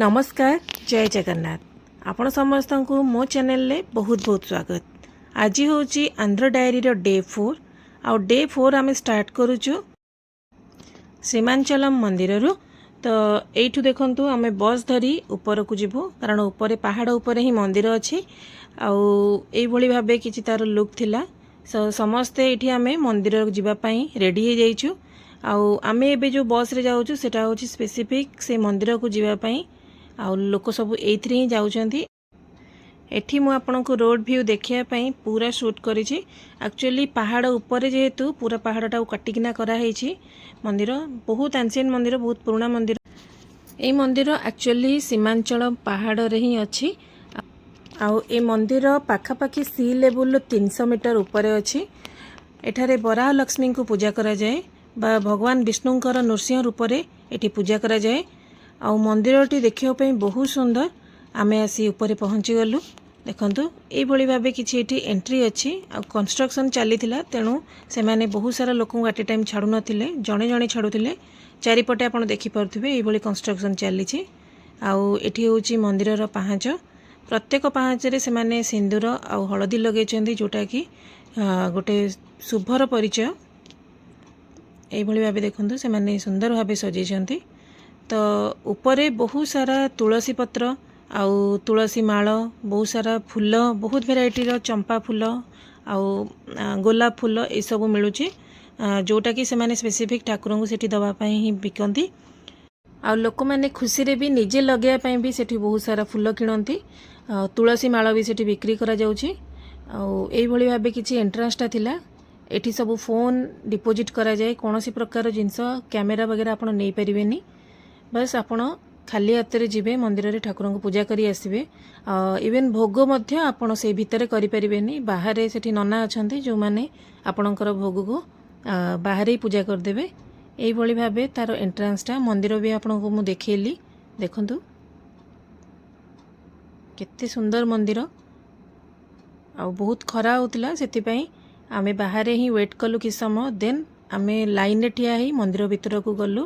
ନମସ୍କାର, ଜୟ ଜଗନ୍ନାଥ। ଆପଣ ସମସ୍ତଙ୍କୁ ମୋ ଚ୍ୟାନେଲରେ ବହୁତ ବହୁତ ସ୍ୱାଗତ। ଆଜି ହେଉଛି ଆନ୍ଧ୍ର ଡାଏରୀର ଡେ 4 ଆଉ ଡେ 4 ଆମେ ଷ୍ଟାର୍ଟ କରୁଛୁ ସୀମାଞ୍ଚଲମ ମନ୍ଦିରରୁ। ତ ଏଇଠୁ ଦେଖନ୍ତୁ, ଆମେ ବସ୍ ଧରି ଉପରକୁ ଯିବୁ, କାରଣ ଉପରେ ପାହାଡ଼ ଉପରେ ହିଁ ମନ୍ଦିର ଅଛି। ଆଉ ଏଇଭଳି ଭାବେ କିଛି ତାର ଲୁକ୍ ଥିଲା। ସମସ୍ତେ ଏଇଠି ଆମେ ମନ୍ଦିରକୁ ଯିବା ପାଇଁ ରେଡ଼ି ହେଇଯାଇଛୁ। ଆଉ ଆମେ ଏବେ ଯେଉଁ ବସ୍ରେ ଯାଉଛୁ, ସେଟା ହେଉଛି ସ୍ପେସିଫିକ୍ ସେ ମନ୍ଦିରକୁ ଯିବା ପାଇଁ ଆଉ ଲୋକ ସବୁ ଏଇଥିରେ ହିଁ ଯାଉଛନ୍ତି। ଏଠି ମୁଁ ଆପଣଙ୍କୁ ରୋଡ଼ ଭ୍ୟୁ ଦେଖିବା ପାଇଁ ପୁରା ସୁଟ୍ କରିଛି। ଆକ୍ଚୁଆଲି ପାହାଡ଼ ଉପରେ ଯେହେତୁ, ପୁରା ପାହାଡ଼ଟାକୁ କାଟିକିନା କରାହେଇଛି ମନ୍ଦିର। ବହୁତ ଆନ୍ସିଏଣ୍ଟ ମନ୍ଦିର, ବହୁତ ପୁରୁଣା ମନ୍ଦିର। ଏଇ ମନ୍ଦିର ଆକ୍ଚୁଆଲି ସୀମାଞ୍ଚଳ ପାହାଡ଼ରେ ହିଁ ଅଛି। ଆଉ ଏ ମନ୍ଦିର ପାଖାପାଖି ସି ଲେବୁଲରୁ 300 ମିଟର ଉପରେ ଅଛି। ଏଠାରେ ବରାହ ଲକ୍ଷ୍ମୀଙ୍କୁ ପୂଜା କରାଯାଏ ବା ଭଗବାନ ବିଷ୍ଣୁଙ୍କର ନୃସିଂହ ରୂପରେ ଏଠି ପୂଜା କରାଯାଏ। ଆଉ ମନ୍ଦିରଟି ଦେଖିବା ପାଇଁ ବହୁତ ସୁନ୍ଦର। ଆମେ ଆସି ଉପରେ ପହଞ୍ଚିଗଲୁ। ଦେଖନ୍ତୁ, ଏଇଭଳି ଭାବେ କିଛି ଏଠି ଏଣ୍ଟ୍ରି ଅଛି। ଆଉ କନଷ୍ଟ୍ରକ୍ସନ୍ ଚାଲିଥିଲା, ତେଣୁ ସେମାନେ ବହୁତ ସାରା ଲୋକଙ୍କୁ ଆଟ୍ ଏ ଟାଇମ୍ ଛାଡ଼ୁନଥିଲେ, ଜଣେ ଜଣେ ଛାଡ଼ୁଥିଲେ। ଚାରିପଟେ ଆପଣ ଦେଖିପାରୁଥିବେ, ଏଇଭଳି କନଷ୍ଟ୍ରକ୍ସନ୍ ଚାଲିଛି। ଆଉ ଏଠି ହେଉଛି ମନ୍ଦିରର ପାହାଚ। ପ୍ରତ୍ୟେକ ପାହାଚରେ ସେମାନେ ସିନ୍ଦୁର ଆଉ ହଳଦୀ ଲଗେଇଛନ୍ତି, ଯେଉଁଟାକି ଗୋଟେ ଶୁଭର ପରିଚୟ। ଏଇଭଳି ଭାବେ ଦେଖନ୍ତୁ, ସେମାନେ ସୁନ୍ଦର ଭାବେ ସଜେଇଛନ୍ତି। ତ ଉପରେ ବହୁତ ସାରା ତୁଳସୀ ପତ୍ର ଆଉ ତୁଳସୀ ମାଳ, ବହୁତ ସାରା ଫୁଲ, ବହୁତ ଭେରାଇଟିର ଚମ୍ପା ଫୁଲ ଆଉ ଗୋଲାପ ଫୁଲ, ଏସବୁ ମିଳୁଛି, ଯେଉଁଟାକି ସେମାନେ ସ୍ପେସିଫିକ୍ ଠାକୁରଙ୍କୁ ସେଠି ଦେବା ପାଇଁ ହିଁ ବିକନ୍ତି। ଆଉ ଲୋକମାନେ ଖୁସିରେ ବି ନିଜେ ଲଗେଇବା ପାଇଁ ବି ସେଠି ବହୁତ ସାରା ଫୁଲ କିଣନ୍ତି। ଆଉ ତୁଳସୀ ମାଳ ବି ସେଠି ବିକ୍ରି କରାଯାଉଛି। ଆଉ ଏଇଭଳି ଭାବେ କିଛି ଏଣ୍ଟ୍ରାନ୍ସଟା ଥିଲା। ଏଠି ସବୁ ଫୋନ୍ ଡିପୋଜିଟ୍ କରାଯାଏ। କୌଣସି ପ୍ରକାର ଜିନିଷ, କ୍ୟାମେରା ବଗେରା ଆପଣ ନେଇପାରିବେନି। ବାସ୍, ଆପଣ ଖାଲି ହାତରେ ଯିବେ, ମନ୍ଦିରରେ ଠାକୁରଙ୍କୁ ପୂଜା କରି ଆସିବେ। ଇଭେନ୍ ଭୋଗ ମଧ୍ୟ ଆପଣ ସେଇ ଭିତରେ କରିପାରିବେନି। ବାହାରେ ସେଠି ନନା ଅଛନ୍ତି, ଯେଉଁମାନେ ଆପଣଙ୍କର ଭୋଗକୁ ବାହାରେ ହିଁ ପୂଜା କରିଦେବେ। ଏଇଭଳି ଭାବେ ତାର ଏଣ୍ଟ୍ରାନ୍ସଟା। ମନ୍ଦିର ବି ଆପଣଙ୍କୁ ମୁଁ ଦେଖେଇଲି। ଦେଖନ୍ତୁ, କେତେ ସୁନ୍ଦର ମନ୍ଦିର। ଆଉ ବହୁତ ଖରା ହେଉଥିଲା, ସେଥିପାଇଁ ଆମେ ବାହାରେ ହିଁ ୱେଟ୍ କଲୁ କିଛି ସମୟ। ଦେନ୍ ଆମେ ଲାଇନ୍ରେ ଠିଆ ହେଇ ମନ୍ଦିର ଭିତରକୁ ଗଲୁ।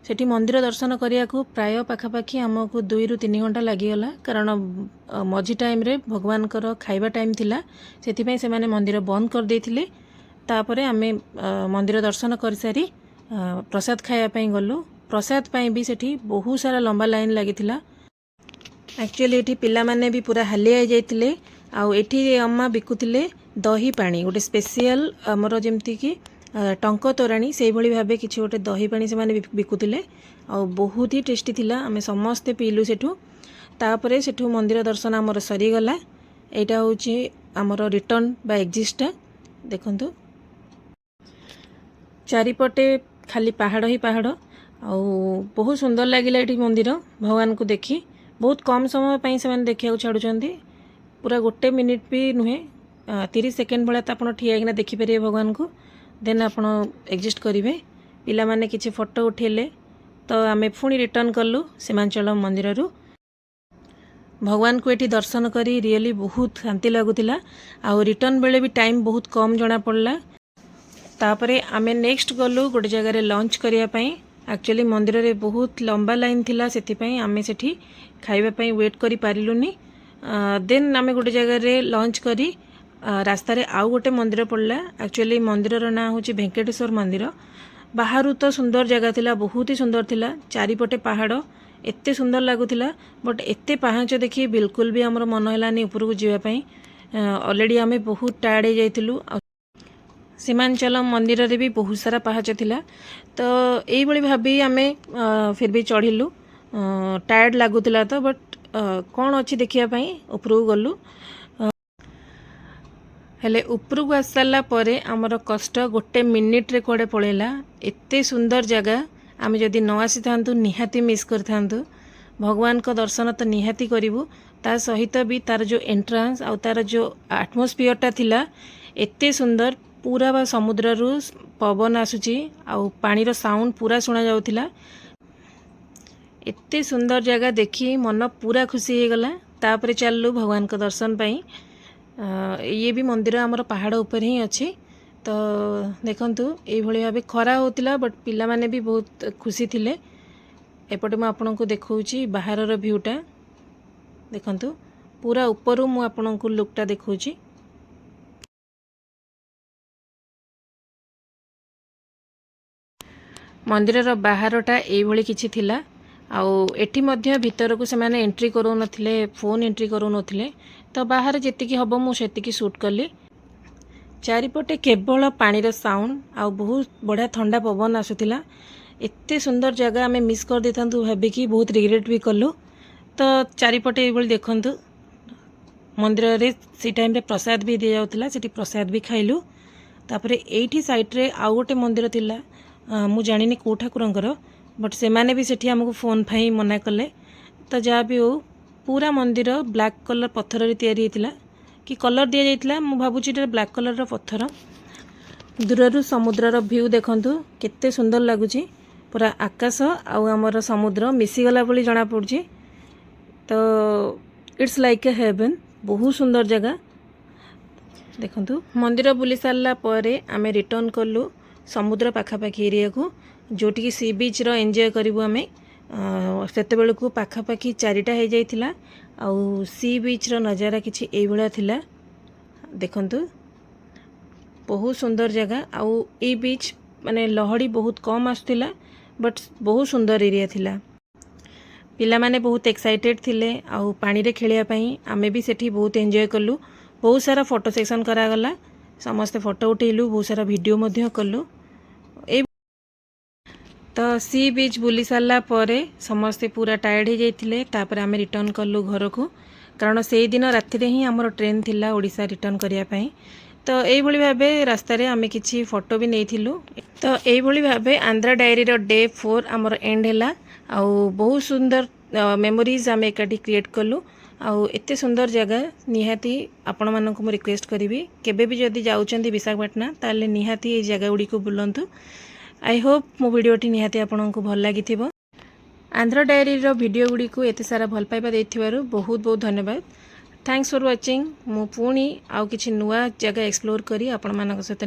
ସେଠି ମନ୍ଦିର ଦର୍ଶନ କରିବାକୁ ପ୍ରାୟ ପାଖାପାଖି ଆମକୁ 2ରୁ 3 ଘଣ୍ଟା ଲାଗିଗଲା, କାରଣ ମଝି ଟାଇମ୍ରେ ଭଗବାନଙ୍କର ଖାଇବା ଟାଇମ୍ ଥିଲା, ସେଥିପାଇଁ ସେମାନେ ମନ୍ଦିର ବନ୍ଦ କରିଦେଇଥିଲେ। ତାପରେ ଆମେ ମନ୍ଦିର ଦର୍ଶନ କରିସାରି ପ୍ରସାଦ ଖାଇବା ପାଇଁ ଗଲୁ। ପ୍ରସାଦ ପାଇଁ ବି ସେଠି ବହୁତ ସାରା ଲମ୍ବା ଲାଇନ୍ ଲାଗିଥିଲା। ଆକ୍ଚୁଆଲି ଏଠି ପିଲାମାନେ ବି ପୁରା ହାଲିଆ ହେଇଯାଇଥିଲେ। ଆଉ ଏଠି ଅମ୍ମା ବିକୁଥିଲେ ଦହି ପାଣି, ଗୋଟେ ସ୍ପେସିଆଲ ଆମର ଯେମିତିକି ଟଙ୍କ ତୋରାଣୀ, ସେଇଭଳି ଭାବେ କିଛି ଗୋଟେ ଦହି ପାଣି ସେମାନେ ବିକୁଥିଲେ ଆଉ ବହୁତ ହି ଟେଷ୍ଟି ଥିଲା। ଆମେ ସମସ୍ତେ ପିଇଲୁ ସେଠୁ। ତାପରେ ସେଠୁ ମନ୍ଦିର ଦର୍ଶନ ଆମର ସରିଗଲା। ଏଇଟା ହେଉଛି ଆମର ରିଟର୍ନ ବା ଏକ୍ଜିଟ୍ଟା। ଦେଖନ୍ତୁ, ଚାରିପଟେ ଖାଲି ପାହାଡ଼ ହିଁ ପାହାଡ଼। ଆଉ ବହୁତ ସୁନ୍ଦର ଲାଗିଲା ଏଠି ମନ୍ଦିର ଭଗବାନଙ୍କୁ ଦେଖି। ବହୁତ କମ୍ ସମୟ ପାଇଁ ସେମାନେ ଦେଖିବାକୁ ଛାଡ଼ୁଛନ୍ତି। ପୁରା ଗୋଟେ ମିନିଟ୍ ବି ନୁହେଁ, 30 ସେକେଣ୍ଡ ଭଳିଆ ତ ଆପଣ ଠିଆ ହେଇକିନା ଦେଖିପାରିବେ ଭଗବାନଙ୍କୁ। ଦେନ୍ ଆପଣ ଏକ୍ଜିଟ୍ କରିବେ। ପିଲାମାନେ କିଛି ଫଟୋ ଉଠେଇଲେ, ତ ଆମେ ପୁଣି ରିଟର୍ନ କଲୁ ସୀମାଞ୍ଚଳ ମନ୍ଦିରରୁ। ଭଗବାନଙ୍କୁ ଏଠି ଦର୍ଶନ କରି ରିଏଲି ବହୁତ ଶାନ୍ତି ଲାଗୁଥିଲା। ଆଉ ରିଟର୍ନ ବେଳେ ବି ଟାଇମ୍ ବହୁତ କମ୍ ଜଣାପଡ଼ିଲା। ତାପରେ ଆମେ ନେକ୍ସଟ ଗଲୁ ଗୋଟେ ଜାଗାରେ ଲଞ୍ଚ କରିବା ପାଇଁ। ଆକ୍ଚୁଆଲି ମନ୍ଦିରରେ ବହୁତ ଲମ୍ବା ଲାଇନ୍ ଥିଲା, ସେଥିପାଇଁ ଆମେ ସେଠି ଖାଇବା ପାଇଁ ୱେଟ୍ କରିପାରିଲୁନି। ଦେନ୍ ଆମେ ଗୋଟେ ଜାଗାରେ ଲଞ୍ଚ କରି ରାସ୍ତାରେ ଆଉ ଗୋଟେ ମନ୍ଦିର ପଡ଼ିଲା। ଆକ୍ଚୁଆଲି ମନ୍ଦିରର ନାଁ ହେଉଛି ଭେଙ୍କଟେଶ୍ୱର ମନ୍ଦିର। ବାହାରୁ ତ ସୁନ୍ଦର ଜାଗା ଥିଲା, ବହୁତ ହି ସୁନ୍ଦର ଥିଲା। ଚାରିପଟେ ପାହାଡ଼, ଏତେ ସୁନ୍ଦର ଲାଗୁଥିଲା। ବଟ୍ ଏତେ ପାହାଚ ଦେଖି ବିଲକୁଲ ବି ଆମର ମନ ହେଲାନି ଉପରକୁ ଯିବା ପାଇଁ। ଅଲରେଡ଼ି ଆମେ ବହୁତ ଟାୟାର୍ଡ଼ ହେଇଯାଇଥିଲୁ। ଆଉ ସୀମାଞ୍ଚଲମ ମନ୍ଦିରରେ ବି ବହୁତ ସାରା ପାହାଚ ଥିଲା। ତ ଏଇଭଳି ଭାବି ଆମେ ଫିର୍ ବି ଚଢ଼ିଲୁ। ଟାୟାର୍ଡ଼ ଲାଗୁଥିଲା ତ, ବଟ୍ କ'ଣ ଅଛି ଦେଖିବା ପାଇଁ ଉପରକୁ ଗଲୁ। ହେଲେ ଉପରକୁ ଆସିସାରିଲା ପରେ ଆମର କଷ୍ଟ ଗୋଟେ ମିନିଟ୍ରେ କୁଆଡ଼େ ପଳେଇଲା। ଏତେ ସୁନ୍ଦର ଜାଗା, ଆମେ ଯଦି ନ ଆସିଥାନ୍ତୁ, ନିହାତି ମିସ୍ କରିଥାନ୍ତୁ। ଭଗବାନଙ୍କ ଦର୍ଶନ ତ ନିହାତି କରିବୁ, ତା ସହିତ ବି ତାର ଯେଉଁ ଏଣ୍ଟ୍ରାନ୍ସ ଆଉ ତାର ଯେଉଁ ଆଟମୋସ୍ଫିୟରଟା ଥିଲା, ଏତେ ସୁନ୍ଦର। ପୁରା ବା ସମୁଦ୍ରରୁ ପବନ ଆସୁଛି ଆଉ ପାଣିର ସାଉଣ୍ଡ ପୁରା ଶୁଣାଯାଉଥିଲା। ଏତେ ସୁନ୍ଦର ଜାଗା ଦେଖି ମନ ପୁରା ଖୁସି ହେଇଗଲା। ତାପରେ ଚାଲିଲୁ ଭଗବାନଙ୍କ ଦର୍ଶନ ପାଇଁ। ଇଏ ବି ମନ୍ଦିର ଆମର ପାହାଡ଼ ଉପରେ ହିଁ ଅଛି। ତ ଦେଖନ୍ତୁ, ଏଇଭଳି ଭାବେ ଖରା ହେଉଥିଲା, ବଟ୍ ପିଲାମାନେ ବି ବହୁତ ଖୁସି ଥିଲେ। ଏପଟେ ମୁଁ ଆପଣଙ୍କୁ ଦେଖାଉଛି ବାହାରର ଭ୍ୟୁଟା। ଦେଖନ୍ତୁ, ପୁରା ଉପରୁ ମୁଁ ଆପଣଙ୍କୁ ଲୁକ୍ଟା ଦେଖାଉଛି। ମନ୍ଦିରର ବାହାରଟା ଏଇଭଳି କିଛି ଥିଲା। ଆଉ ଏଠି ମଧ୍ୟ ଭିତରକୁ ସେମାନେ ଏଣ୍ଟ୍ରି କରାଉନଥିଲେ, ଫୋନ୍ ଏଣ୍ଟ୍ରି କରାଉନଥିଲେ। ତ ବାହାରେ ଯେତିକି ହେବ ମୁଁ ସେତିକି ସୁଟ୍ କଲି। ଚାରିପଟେ କେବଳ ପାଣିର ସାଉଣ୍ଡ ଆଉ ବହୁତ ବଢ଼ିଆ ଥଣ୍ଡା ପବନ ଆସୁଥିଲା। ଏତେ ସୁନ୍ଦର ଜାଗା ଆମେ ମିସ୍ କରିଦେଇଥାନ୍ତୁ ଭାବିକି ବହୁତ ରିଗ୍ରେଟ୍ ବି କଲୁ। ତ ଚାରିପଟେ ଏଇଭଳି ଦେଖନ୍ତୁ। ମନ୍ଦିରରେ ସେଇ ଟାଇମ୍ରେ ପ୍ରସାଦ ବି ଦିଆଯାଉଥିଲା, ସେଠି ପ୍ରସାଦ ବି ଖାଇଲୁ। ତାପରେ ଏଇଠି ସାଇଡ଼୍ରେ ଆଉ ଗୋଟେ ମନ୍ଦିର ଥିଲା। ମୁଁ ଜାଣିନି କେଉଁ ଠାକୁରଙ୍କର, ବଟ୍ ସେମାନେ ବି ସେଠି ଆମକୁ ଫୋନ୍ ପାଇଁ ମନା କଲେ। ତ ଯାହା ବି ହଉ, ପୁରା ମନ୍ଦିର ବ୍ଲାକ୍ କଲର୍ ପଥରରେ ତିଆରି ହେଇଥିଲା କି କଲର୍ ଦିଆଯାଇଥିଲା, ମୁଁ ଭାବୁଛି ଏଇଟା ବ୍ଲାକ୍ କଲର୍ର ପଥର। ଦୂରରୁ ସମୁଦ୍ରର ଭ୍ୟୁ ଦେଖନ୍ତୁ, କେତେ ସୁନ୍ଦର ଲାଗୁଛି। ପୁରା ଆକାଶ ଆଉ ଆମର ସମୁଦ୍ର ମିଶିଗଲା ଭଳି ଜଣାପଡ଼ୁଛି। ତ it's like a heaven। ବହୁତ ସୁନ୍ଦର ଜାଗା ଦେଖନ୍ତୁ। ମନ୍ଦିର ବୁଲି ସାରିଲା ପରେ ଆମେ ରିଟର୍ନ କଲୁ ସମୁଦ୍ର ପାଖାପାଖି ଏରିଆକୁ, ଯେଉଁଠିକି ସି ବିଚ୍ର ଏନ୍ଜୟ କରିବୁ ଆମେ। ସେତେବେଳକୁ ପାଖାପାଖି 4ଟା ହେଇଯାଇଥିଲା ଆଉ ସି ବିଚ୍ର ନଜାରା କିଛି ଏଇଭଳିଆ ଥିଲା। ଦେଖନ୍ତୁ, ବହୁତ ସୁନ୍ଦର ଜାଗା। ଆଉ ଏଇ ବିଚ୍ ମାନେ ଲହଡ଼ି ବହୁତ କମ୍ ଆସୁଥିଲା, ବଟ୍ ବହୁତ ସୁନ୍ଦର ଏରିଆ ଥିଲା। ପିଲାମାନେ ବହୁତ ଏକ୍ସାଇଟେଡ଼୍ ଥିଲେ ଆଉ ପାଣିରେ ଖେଳିବା ପାଇଁ। ଆମେ ବି ସେଠି ବହୁତ ଏନ୍ଜୟ କଲୁ। ବହୁତ ସାରା ଫଟୋ ସେକ୍ସନ୍ କରାଗଲା, ସମସ୍ତେ ଫଟୋ ଉଠେଇଲୁ, ବହୁତ ସାରା ଭିଡ଼ିଓ ମଧ୍ୟ କଲୁ। ଏଇ ତ ସି ବିଚ୍ ବୁଲି ସାରିଲା ପରେ ସମସ୍ତେ ପୁରା ଟାୟାର୍ଡ଼ ହେଇଯାଇଥିଲେ। ତାପରେ ଆମେ ରିଟର୍ନ କଲୁ ଘରକୁ, କାରଣ ସେଇଦିନ ରାତିରେ ହିଁ ଆମର ଟ୍ରେନ୍ ଥିଲା ଓଡ଼ିଶା ରିଟର୍ନ କରିବା ପାଇଁ। ତ ଏଇଭଳି ଭାବେ ରାସ୍ତାରେ ଆମେ କିଛି ଫଟୋ ବି ନେଇଥିଲୁ। ତ ଏଇଭଳି ଭାବେ ଆନ୍ଧ୍ରା ଡାଏରୀର ଡେ 4 ଆମର ଏଣ୍ଡ ହେଲା। ଆଉ ବହୁତ ସୁନ୍ଦର ମେମୋରିଜ୍ ଆମେ ଏକାଠି କ୍ରିଏଟ୍ କଲୁ। ଆଉ ଏତେ ସୁନ୍ଦର ଜାଗା, ନିହାତି ଆପଣମାନଙ୍କୁ ମୁଁ ରିକ୍ୱେଷ୍ଟ କରିବି, କେବେ ବି ଯଦି ଯାଉଛନ୍ତି ବିଶାଖାପାଟଣା, ତାହେଲେ ନିହାତି ଏଇ ଜାଗା ଗୁଡ଼ିକୁ ବୁଲନ୍ତୁ। I Hope ମୋ ଭିଡ଼ିଓଟି ନିହାତି ଆପଣଙ୍କୁ ଭଲ ଲାଗିଥିବ। ଆନ୍ଧ୍ର ଡାଏରୀର ଭିଡ଼ିଓ ଗୁଡ଼ିକୁ ଏତେ ସାରା ଭଲ ପାଇବା ଦେଇଥିବାରୁ ବହୁତ ବହୁତ ଧନ୍ୟବାଦ। Thanks for watching. ମୁଁ ପୁଣି ଆଉ କିଛି ନୂଆ ଜାଗା ଏକ୍ସପ୍ଲୋର୍ କରି ଆପଣମାନଙ୍କ ସହିତ